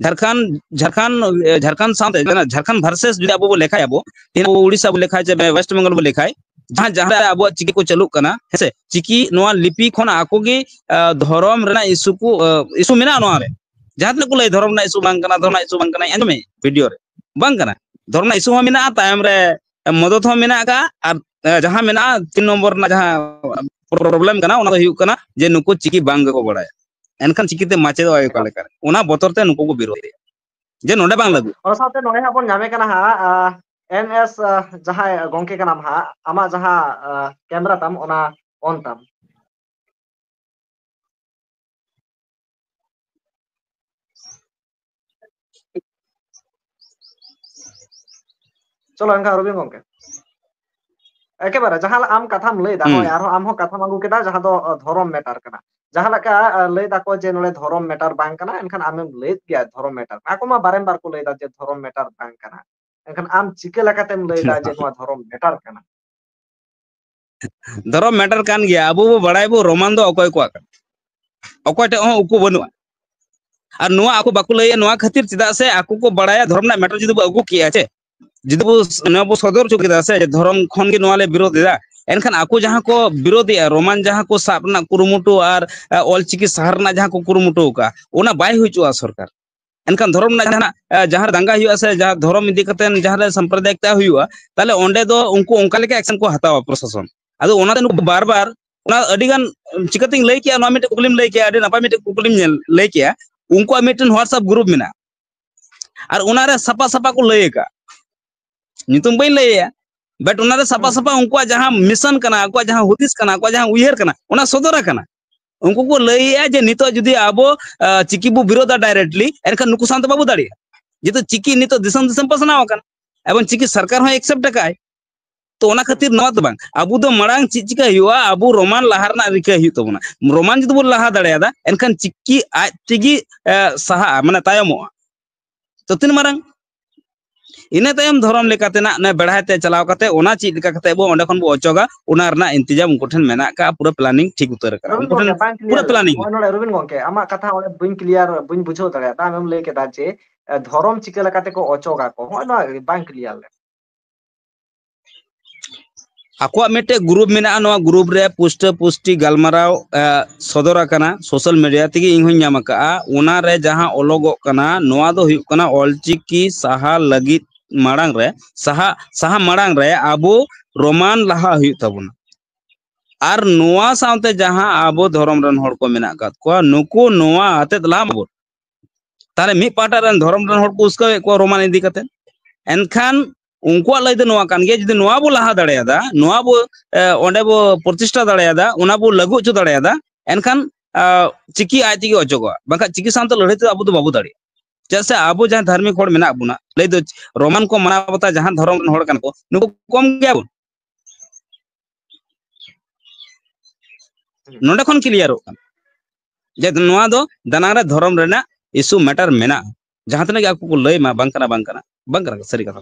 ᱡᱷᱟᱲᱠᱷᱚᱸᱰ, ᱡᱷᱟᱲᱠᱷᱚᱸᱰ, ᱮ, ᱡᱷᱟᱲᱠᱷᱚᱸᱰ ᱥᱟᱶᱛᱮ, ᱡᱷᱟᱲᱠᱷᱚᱸᱰ ᱵᱷᱟᱨᱥᱮᱥ ᱡᱩᱫᱤ ᱟᱵᱚ ᱵᱚ ᱞᱮᱠᱷᱟᱭᱟᱵᱚ, ᱛᱮᱦᱮᱧ ᱟᱵᱚ ᱩᱲᱤᱥᱥᱟ ᱵᱚ ᱞᱮᱠᱷᱟᱭᱟ, ᱪᱮ ᱣᱮᱥᱴ ᱵᱮᱝᱜᱚᱞ ᱵᱚ ᱞᱮᱠᱷᱟᱭ, ᱡᱟᱦᱟᱸ, ᱡᱟᱦᱟᱸ ᱨᱮ ᱟᱵᱚᱣᱟᱜ ᱪᱤᱠᱤ ᱠᱚ ᱪᱟᱹᱞᱩᱜ ᱠᱟᱱᱟ, ᱦᱮᱸᱥᱮ, ᱪᱤᱠᱤ ᱱᱚᱣᱟ ᱞᱤᱯᱤ ᱠᱷᱚᱱ ᱟᱠᱚ ᱜᱮ, ᱟ, ᱫᱷᱚᱨᱚᱢ ᱨᱮᱱᱟᱜ ᱤᱥᱩ ᱠᱚ, ᱟ, ᱤᱥᱩ ᱢᱮᱱᱟᱜᱼᱟ ᱱᱚᱣᱟ ᱨᱮ᱾ ᱡᱟᱦᱟᱸ ᱛᱤᱱᱟᱹᱜ ᱠᱚ ᱞᱟᱹᱭ ᱫᱷᱚᱨᱚᱢ ᱨᱮᱱᱟᱜ ᱤᱥᱩ ᱵᱟᱝ ᱠᱟᱱᱟ, ᱫᱷᱚᱨᱚᱢ ᱨᱮᱱᱟᱜ ᱤᱥᱩ ᱵᱟᱝ ᱠᱟᱱᱟ, ᱟᱸᱡᱚᱢᱮ ᱵᱷᱤᱰᱤᱭᱳ ᱨᱮ, ᱵᱟᱝ ᱠᱟᱱᱟ᱾ ᱫᱷᱚᱨᱚᱢ ᱨᱮᱱᱟᱜ ᱤᱥᱩ ᱦᱚᱸ ᱢᱮᱱᱟᱜᱼᱟ, ᱛᱟᱭᱚᱢ ᱨᱮ ᱢᱚᱫᱚᱛ ᱦᱚᱸ ᱢᱮᱱᱟᱜ ᱟᱠᱟᱫᱼᱟ, ᱟᱨ, ᱮ, ᱡᱟᱦᱟᱸ ᱢᱮᱱᱟᱜᱼᱟ, ᱛᱤᱱ ᱱᱚᱢᱵᱚᱨ ᱨᱮᱱᱟᱜ ᱡᱟᱦᱟᱸ ᱯᱨᱚᱵᱞᱮᱢ ᱠᱟᱱᱟ, ᱚᱱᱟ ᱫᱚ ᱦᱩᱭᱩᱜ ᱠᱟᱱᱟ ᱡᱮ ᱱᱩᱠᱩ ᱪᱤᱠᱤ ᱵᱟᱝ ᱜᱮᱠᱚ ᱵᱟᱲᱟᱭᱟ᱾ ᱮᱱᱠᱷᱟᱱ ᱪᱤᱠᱤᱛᱮ ᱢᱟᱪᱮᱫᱚᱜᱼᱟ ᱚᱠᱟ ᱞᱮᱠᱟᱨᱮ? ᱚᱱᱟ ᱵᱚᱛᱚᱨ ᱛᱮ ᱱᱩᱠᱩ ᱠᱚ ᱵᱤᱨᱳᱫᱷᱮᱜᱼᱟ᱾ ᱡᱮ ᱱᱚᱰᱮ ᱵᱟᱝ ᱞᱟᱹᱜᱩ᱾ ᱚᱱᱟ ᱥᱟᱶᱛᱮ ᱱᱚᱰᱮ ᱦᱟᱸᱜ ᱵᱚᱱ ᱧᱟᱢᱮ ᱠᱟᱱᱟ ᱦᱟᱸᱜ, ᱟᱸ, ᱮᱱ ᱮᱥ, ᱟᱸ, ᱡᱟᱦᱟᱸᱭ ᱜᱚᱝᱠᱮ ᱠᱟᱱᱟᱢ ᱦᱟᱸᱜ, ᱟᱢᱟᱜ ᱡᱟᱦᱟᱸ, ᱟᱸ, ᱠᱮᱢᱮᱨᱟ ᱛᱟᱢ, ᱚᱱᱟ ᱚᱱ ᱛᱟᱢ᱾ ᱪᱚᱞᱚ ᱮᱱᱠᱷᱟᱱ ᱨᱚᱵᱤᱱ ᱜᱚᱝᱠᱮ, ᱮᱠᱮᱵᱟᱨᱮ ᱡᱟᱦᱟᱸ ᱟᱢ ᱠᱟᱛᱷᱟᱢ ᱞᱟᱹᱭ ᱫᱟ, ᱦᱩᱸ᱾ ᱦᱳᱭ, ᱟᱨᱦᱚᱸ ᱟᱢ ᱦᱚᱸ ᱠᱟᱛᱷᱟᱢ ᱟᱹᱜᱩ ᱠᱮᱫᱟ ᱡᱟᱦᱟᱸ ᱫᱚ, ᱟᱸ, ᱫᱷᱚᱨᱚᱢ ᱢᱮᱴᱟᱨ ᱠᱟᱱᱟ᱾ ᱡᱟᱦᱟᱸ ᱞᱮᱠᱟ, ᱟᱸ, ᱞᱟᱹᱭ ᱫᱟᱠᱚ ᱡᱮ ᱱᱚᱰᱮ ᱫᱷᱚᱨᱚᱢ ᱢᱮᱴᱟᱨ ᱵᱟᱝ ᱠᱟᱱᱟ, ᱮᱱᱠᱷᱟᱱ ᱟᱢᱮᱢ ᱞᱟᱹᱭᱮᱫ ᱜᱮᱭᱟ ᱫᱷᱚᱨᱚᱢ ᱢᱮᱴᱟᱨ᱾ ᱟᱠᱚ ᱢᱟ ᱵᱟᱨᱮᱢ ᱵᱟᱨ ᱠᱚ ᱞᱟᱹᱭ ᱫᱟ ᱡᱮ ᱫᱷᱚᱨᱚᱢ ᱢᱮᱴᱟᱨ ᱵᱟᱝ ᱠᱟᱱᱟ, ᱮᱱᱠᱷᱟᱱ ᱟᱢ ᱪᱤᱠᱟᱹ ᱞᱮᱠᱟᱛᱮᱢ ᱞᱟᱹᱭ ᱫᱟ ᱡᱮ ᱱᱚᱣᱟ ᱫᱷᱚᱨᱚᱢ ᱢᱮᱴᱟᱨ ᱠᱟᱱᱟ? ᱫᱷᱚᱨᱚᱢ ᱢᱮᱴᱟᱨ ᱠᱟᱱ ᱜᱮᱭᱟ᱾ ᱟᱵᱚ ᱵᱚ ᱵᱟᱲᱟᱭ ᱵᱚ ᱨᱳᱢᱟᱱ ᱫᱚ ᱚᱠᱚᱭ ᱠᱚᱣᱟᱜ ᱠᱟᱱᱟ, ᱚᱠᱚᱭ ᱴᱷᱮᱡ ᱦᱚᱸ ᱩᱠᱩ ᱵᱟᱹᱱᱩᱜᱼᱟ᱾ ᱟᱨ ᱱᱚᱣᱟ ᱟᱠᱚ ᱵᱟᱠᱚ ᱞᱟᱹᱭᱟ, ᱱᱚᱣᱟ ᱠᱷᱟᱹᱛᱤᱨ ᱪᱮᱫᱟᱜ ᱥᱮ ᱟᱠᱚ ᱠᱚ ᱵᱟᱲᱟᱭᱟ ᱫᱷᱚᱨᱚᱢ ᱨᱮᱱᱟᱜ ᱢᱮᱴᱟᱨ ᱡᱩᱫᱤ ᱵᱚ ᱟᱹᱜᱩ ᱠᱮᱭᱟ ᱪᱮ, ᱡᱩᱫᱤ ᱵᱚ, ᱱᱚᱣᱟ ᱵᱚ ᱥᱚᱫᱚᱨ ᱦᱚᱪᱚ ᱠᱮᱫᱟ ᱥᱮ, ᱡᱮ ᱫᱷᱚᱨᱚᱢ ᱠᱷᱚᱱ ᱜᱮ ᱱᱚᱣᱟ ᱞᱮ ᱵᱤᱨᱳᱫ ᱮᱫᱟ, ᱮᱱᱠᱷᱟᱱ ᱟᱠᱚ ᱡᱟᱦᱟᱸ ᱠᱚ ᱵᱤᱨᱳᱫ ᱮᱫᱟ, ᱨᱳᱢᱟᱱ ᱡᱟᱦᱟᱸ ᱠᱚ ᱥᱟᱵ ᱨᱮᱱᱟᱜ ᱠᱩᱨᱩᱢᱩᱴᱩ ᱟᱨ, ᱟ, ᱚᱞᱪᱤᱠᱤ ᱥᱟᱦᱟ ᱨᱮᱱᱟᱜ ᱡᱟᱦᱟᱸ ᱠᱚ ᱠᱩᱨᱩᱢᱩᱴᱩ ᱟᱠᱟᱫᱼᱟ, ᱚᱱᱟ ᱵᱟᱭ ᱦᱩᱭ ᱦᱚᱪᱚᱣᱟᱜᱼᱟ ᱥᱚᱨᱠᱟᱨ᱾ ᱮᱱᱠᱷᱟᱱ ᱫᱷᱚᱨᱚᱢ ᱨᱮᱱᱟᱜ ᱡᱟᱦᱟᱸ, ᱟ, ᱡᱟᱦᱟᱸ ᱨᱮ ᱫᱟᱝᱜᱟ ᱦᱩᱭᱩᱜᱼᱟ ᱥᱮ ᱡᱟᱦᱟᱸ ᱫᱷᱚᱨᱚᱢ ᱤᱫᱤ ᱠᱟᱛᱮ ᱡᱟᱦᱟᱸ ᱨᱮ ᱥᱟᱢᱯᱨᱚᱫᱟᱭᱤᱠ ᱦᱩᱭᱩᱜᱼᱟ, ᱛᱟᱦᱚᱞᱮ ᱚᱸᱰᱮ ᱫᱚ ᱩᱱᱠᱩ ᱚᱱᱠᱟ ᱞᱮᱠᱟ ᱮᱠᱥᱮᱱ ᱠᱚ ᱦᱟᱛᱟᱣᱟ ᱯᱨᱚᱥᱟᱥᱚᱱ᱾ ᱟᱫᱚ ᱚᱱᱟᱛᱮ ᱱᱩᱠᱩ ᱵᱟᱨ ᱵᱟᱨ, ᱚᱱᱟ ᱟᱹᱰᱤ ᱜᱟᱱ, ᱪᱤᱠᱟᱹᱛᱤᱧ ᱞᱟᱹᱭ ᱠᱮᱭᱟ, ᱱᱚᱣᱟ ᱢᱤᱫᱴᱮᱱ ᱠᱩᱠᱞᱤᱢ ᱞᱟᱹᱭ ᱠᱮᱭᱟ, ᱟᱹᱰᱤ ᱱᱟᱯᱟᱭ ᱢᱤᱫᱴᱮᱱ ᱠᱩᱠᱞᱤᱢ ᱧᱮᱞ, ᱞᱟᱹᱭ ᱠᱮᱭᱟ᱾ ᱩᱱᱠᱩᱣᱟᱜ ᱢᱤᱫᱴᱮᱱ WhatsApp ᱜᱨᱩᱯ ᱢᱮᱱᱟᱜᱼᱟ, ᱟᱨ ᱚᱱᱟᱨᱮ ᱥᱟᱯᱷᱟ ᱥᱟᱯᱷᱟ ᱠᱚ ᱞᱟᱹᱭ ᱟᱠᱟᱫ, ᱧᱩᱛᱩᱢ ᱵᱟᱹᱧ ᱞᱟᱹᱭᱟ, but ᱚᱱᱟᱨᱮ ᱥᱟᱯᱷᱟ ᱦᱩᱸ᱾ ᱥᱟᱯᱷᱟ ᱩᱱᱠᱩᱣᱟᱜ ᱡᱟᱦᱟᱸ ᱢᱤᱥᱚᱱ ᱠᱟᱱᱟ, ᱟᱠᱚᱣᱟᱜ ᱡᱟᱦᱟᱸ ᱦᱩᱫᱤᱥ ᱠᱟᱱᱟ, ᱟᱠᱚᱣᱟᱜ ᱡᱟᱦᱟᱸ ᱩᱭᱦᱟᱹᱨ ᱠᱟᱱᱟ, ᱚᱱᱟ ᱥᱚᱫᱚᱨ ᱟᱠᱟᱱᱟ᱾ ᱩᱱᱠᱩ ᱠᱚ ᱞᱟᱹᱭᱮᱜᱼᱟ ᱡᱮ ᱱᱤᱛᱚᱜ ᱡᱩᱫᱤ ᱟᱵᱚ, ᱟ, ᱪᱤᱠᱤ ᱵᱚ ᱵᱤᱨᱳᱫᱟ directly, ᱮᱱᱠᱷᱟᱱ ᱱᱩᱠᱩ ᱥᱟᱶᱛᱮ ᱵᱟᱵᱚ ᱫᱟᱲᱮᱭᱟᱜᱼᱟ, ᱡᱮᱦᱮᱛᱩ ᱪᱤᱠᱤ ᱱᱤᱛᱚᱜ ᱫᱤᱥᱚᱢ ᱫᱤᱥᱚᱢ ᱯᱟᱥᱱᱟᱣ ᱟᱠᱟᱱᱟ ᱮᱵᱚᱝ ᱪᱤᱠᱤ ᱥᱚᱨᱠᱟᱨ ᱦᱚᱸ accept ᱟᱠᱟᱫᱼᱟᱭ᱾ ᱛᱚ ᱚᱱᱟ ᱠᱷᱟᱹᱛᱤᱨ ᱱᱚᱣᱟ ᱫᱚ ᱵᱟᱝ, ᱟᱵᱚ ᱫᱚ ᱢᱟᱲᱟᱝ ᱪᱮᱫ ᱪᱤᱠᱟᱹ ᱦᱩᱭᱩᱜᱼᱟ, ᱟᱵᱚ ᱨᱳᱢᱟᱱ ᱞᱟᱦᱟ ᱨᱮᱱᱟᱜ ᱨᱤᱠᱟᱹ ᱦᱩᱭᱩᱜ ᱛᱟᱵᱚᱱᱟ᱾ ᱨᱳᱢᱟᱱ ᱡᱩᱫᱤ ᱵᱚᱱ ᱞᱟᱦᱟ ᱫᱟᱲᱮᱭᱟᱫᱟ, ᱮᱱᱠᱷᱟᱱ ᱪᱤᱠᱤ ᱟᱡ ᱛᱮᱜᱮ, ᱮ, ᱥᱟᱦᱟᱜᱼᱟ, ᱢᱟᱱᱮ ᱛᱟᱭᱚᱢᱚᱜᱼᱟ᱾ ᱛᱚ ᱛᱤᱱ ᱢᱟᱨᱟᱝ ᱤᱱᱟᱹ ᱛᱟᱭᱚᱢ ᱫᱷᱚᱨᱚᱢ ᱞᱮᱠᱟᱛᱮ ᱱᱟᱜ ᱱᱚᱜᱼᱚᱭ ᱵᱮᱲᱦᱟᱭ ᱛᱮ ᱪᱟᱞᱟᱣ ᱠᱟᱛᱮ ᱚᱱᱟ ᱪᱮᱫ ᱞᱮᱠᱟ ᱠᱟᱛᱮ ᱵᱚ ᱚᱸᱰᱮ ᱠᱷᱚᱱ ᱵᱚ ᱚᱪᱚᱜᱟ, ᱚᱱᱟ ᱨᱮᱱᱟᱜ ᱤᱱᱛᱤᱡᱟᱢ ᱩᱱᱠᱩ ᱴᱷᱮᱱ ᱢᱮᱱᱟᱜ ᱟᱠᱟᱫᱼᱟ, ᱯᱩᱨᱟᱹ planning ᱴᱷᱤᱠ ᱩᱛᱟᱹᱨ ᱟᱠᱟᱱᱟ᱾ ᱨᱚᱵᱤᱱ ᱩᱱᱠᱩ ᱴᱷᱮᱱ ᱜᱚᱝᱠᱮ, ᱵᱟᱝ ᱯᱩᱨᱟᱹ clear, planning ᱱᱚᱜᱼᱚᱭ ᱢᱮᱱᱟᱜᱼᱟ᱾ ᱱᱚᱰᱮ ᱨᱚᱵᱤᱱ ᱜᱚᱝᱠᱮ, ᱟᱢᱟᱜ ᱠᱟᱛᱷᱟ ᱚᱸᱰᱮ ᱵᱟᱹᱧ clear, ᱵᱟᱹᱧ ᱵᱩᱡᱷᱟᱹᱣ ᱫᱟᱲᱮᱭᱟᱫᱟ᱾ ᱟᱢᱮᱢ ᱞᱟᱹᱭ ᱠᱮᱫᱟ ᱡᱮ, ᱮ, ᱫᱷᱚᱨᱚᱢ ᱪᱤᱠᱟᱹ ᱞᱮᱠᱟᱛᱮ ᱠᱚ ᱚᱪᱚᱜᱟ ᱠᱚ, ᱦᱚᱸᱜᱼᱚᱭ ᱱᱚᱣᱟ ᱵᱟᱝ clear ᱞᱮᱱᱟ᱾ ᱟᱠᱚᱣᱟᱜ ᱢᱤᱫᱴᱮᱡ ᱜᱨᱩᱯ ᱢᱮᱱᱟᱜᱼᱟ, ᱱᱚᱣᱟ ᱜᱨᱩᱯ ᱨᱮ ᱯᱩᱥᱴᱟᱹ ᱯᱩᱥᱴᱤ ᱜᱟᱞᱢᱟᱨᱟᱣ, ᱮ, ᱥᱚᱫᱚᱨ ᱟᱠᱟᱱᱟ, social media ᱛᱮᱜᱮ ᱤᱧ ᱦᱚᱧ ᱧᱟᱢ ᱟᱠᱟᱫᱼᱟ᱾ ᱚᱱᱟ ᱨᱮ ᱡᱟᱦᱟᱸ ᱚᱞᱚᱜᱚᱜ ᱠᱟᱱᱟ, ᱱᱚᱣᱟ ᱫᱚ ᱦᱩᱭᱩᱜ ᱠᱟᱱᱟ ᱚᱞᱪᱤᱠᱤ ᱥᱟᱦᱟ ᱞᱟᱹᱜᱤᱫ ᱢᱟᱲᱟᱝ ᱨᱮ, ᱥᱟᱦᱟ, ᱥᱟᱦᱟ ᱢᱟᱲᱟᱝ ᱨᱮ ᱟᱵᱚ ᱨᱳᱢᱟᱱ ᱞᱟᱦᱟ ᱦᱩᱭᱩᱜ ᱛᱟᱵᱚᱱᱟ᱾ ᱟᱨ ᱱᱚᱣᱟ ᱥᱟᱶᱛᱮ ᱡᱟᱦᱟᱸ ᱟᱵᱚ ᱫᱷᱚᱨᱚᱢ ᱨᱮᱱ ᱦᱚᱲ ᱠᱚ ᱢᱮᱱᱟᱜ ᱟᱠᱟᱫ ᱠᱚᱣᱟ, ᱱᱩᱠᱩ ᱱᱚᱣᱟ ᱟᱛᱮᱫ ᱞᱟᱦᱟ ᱟᱵᱚᱱ᱾ ᱛᱟᱦᱚᱞᱮ ᱢᱤᱫ ᱯᱟᱦᱴᱟ ᱨᱮᱱ ᱫᱷᱚᱨᱚᱢ ᱨᱮᱱ ᱦᱚᱲ ᱠᱚ ᱩᱥᱠᱟᱹᱣᱮᱫ ᱠᱚᱣᱟ ᱨᱳᱢᱟᱱ ᱤᱫᱤ ᱠᱟᱛᱮ᱾ ᱮᱱᱠᱷᱟᱱ ᱩᱱᱠᱩᱣᱟᱜ ᱞᱟᱹᱭ ᱫᱚ ᱱᱚᱣᱟ ᱠᱟᱱ ᱜᱮᱭᱟ, ᱡᱩᱫᱤ ᱱᱚᱣᱟ ᱵᱚ ᱞᱟᱦᱟ ᱫᱟᱲᱮᱭᱟᱫᱟ, ᱱᱚᱣᱟ ᱵᱚ, ᱮ, ᱚᱸᱰᱮ ᱵᱚ ᱯᱨᱚᱛᱤᱥᱴᱷᱟ ᱫᱟᱲᱮᱭᱟᱫᱟ, ᱚᱱᱟ ᱵᱚ ᱞᱟᱹᱜᱩ ᱦᱚᱪᱚ ᱫᱟᱲᱮᱭᱟᱫᱟ, ᱮᱱᱠᱷᱟᱱ, ᱟ, ᱪᱤᱠᱤ ᱟᱡ ᱛᱮᱜᱮ ᱚᱪᱚᱜᱚᱜᱼᱟ᱾ ᱵᱟᱝᱠᱷᱟᱱ ᱪᱤᱠᱤ ᱥᱟᱶᱛᱮ ᱞᱟᱹᱲᱦᱟᱹᱭ ᱛᱮᱫᱚ ᱟᱵᱚ ᱫᱚ ᱵᱟᱵᱚ ᱫᱟᱲᱮᱭᱟᱜᱼᱟ᱾ ᱪᱮᱫᱟᱜ ᱥᱮ ᱟᱵᱚ ᱡᱟᱦᱟᱸ ᱫᱷᱟᱨᱢᱤᱠ ᱦᱚᱲ ᱢᱮᱱᱟᱜ ᱵᱚᱱᱟ, ᱞᱟᱹᱭ ᱫᱚ ᱨᱳᱢᱟᱱ ᱠᱚ ᱢᱟᱱᱟᱣ ᱵᱟᱛᱟᱣ ᱡᱟᱦᱟᱸ ᱫᱷᱚᱨᱚᱢ ᱨᱮᱱ ᱦᱚᱲ ᱠᱟᱱᱟ ᱠᱚ, ᱱᱩᱠᱩ ᱠᱚᱢ ᱜᱮᱭᱟ ᱵᱚᱱ᱾ ᱱᱚᱰᱮ ᱠᱷᱚᱱ ᱠᱞᱤᱭᱟᱨᱚᱜ ᱠᱟᱱᱟ ᱡᱮ ᱱᱚᱣᱟ ᱫᱚ ᱫᱟᱱᱟᱝ ᱨᱮ ᱫᱷᱚᱨᱚᱢ ᱨᱮᱱᱟᱜ ᱤᱥᱩ ᱢᱮᱴᱟᱨ ᱢᱮᱱᱟᱜᱼᱟ᱾ ᱡᱟᱦᱟᱸ ᱛᱤᱱᱟᱹᱜ ᱜᱮ ᱟᱠᱚ ᱠᱚ ᱞᱟᱹᱭ ᱢᱟ, ᱵᱟᱝ ᱠᱟᱱᱟ, ᱵᱟᱝ ᱠᱟᱱᱟ, ᱵᱟᱝ ᱠᱟᱱᱟ, ᱥᱟᱹᱨᱤ ᱠᱟᱛᱷᱟ᱾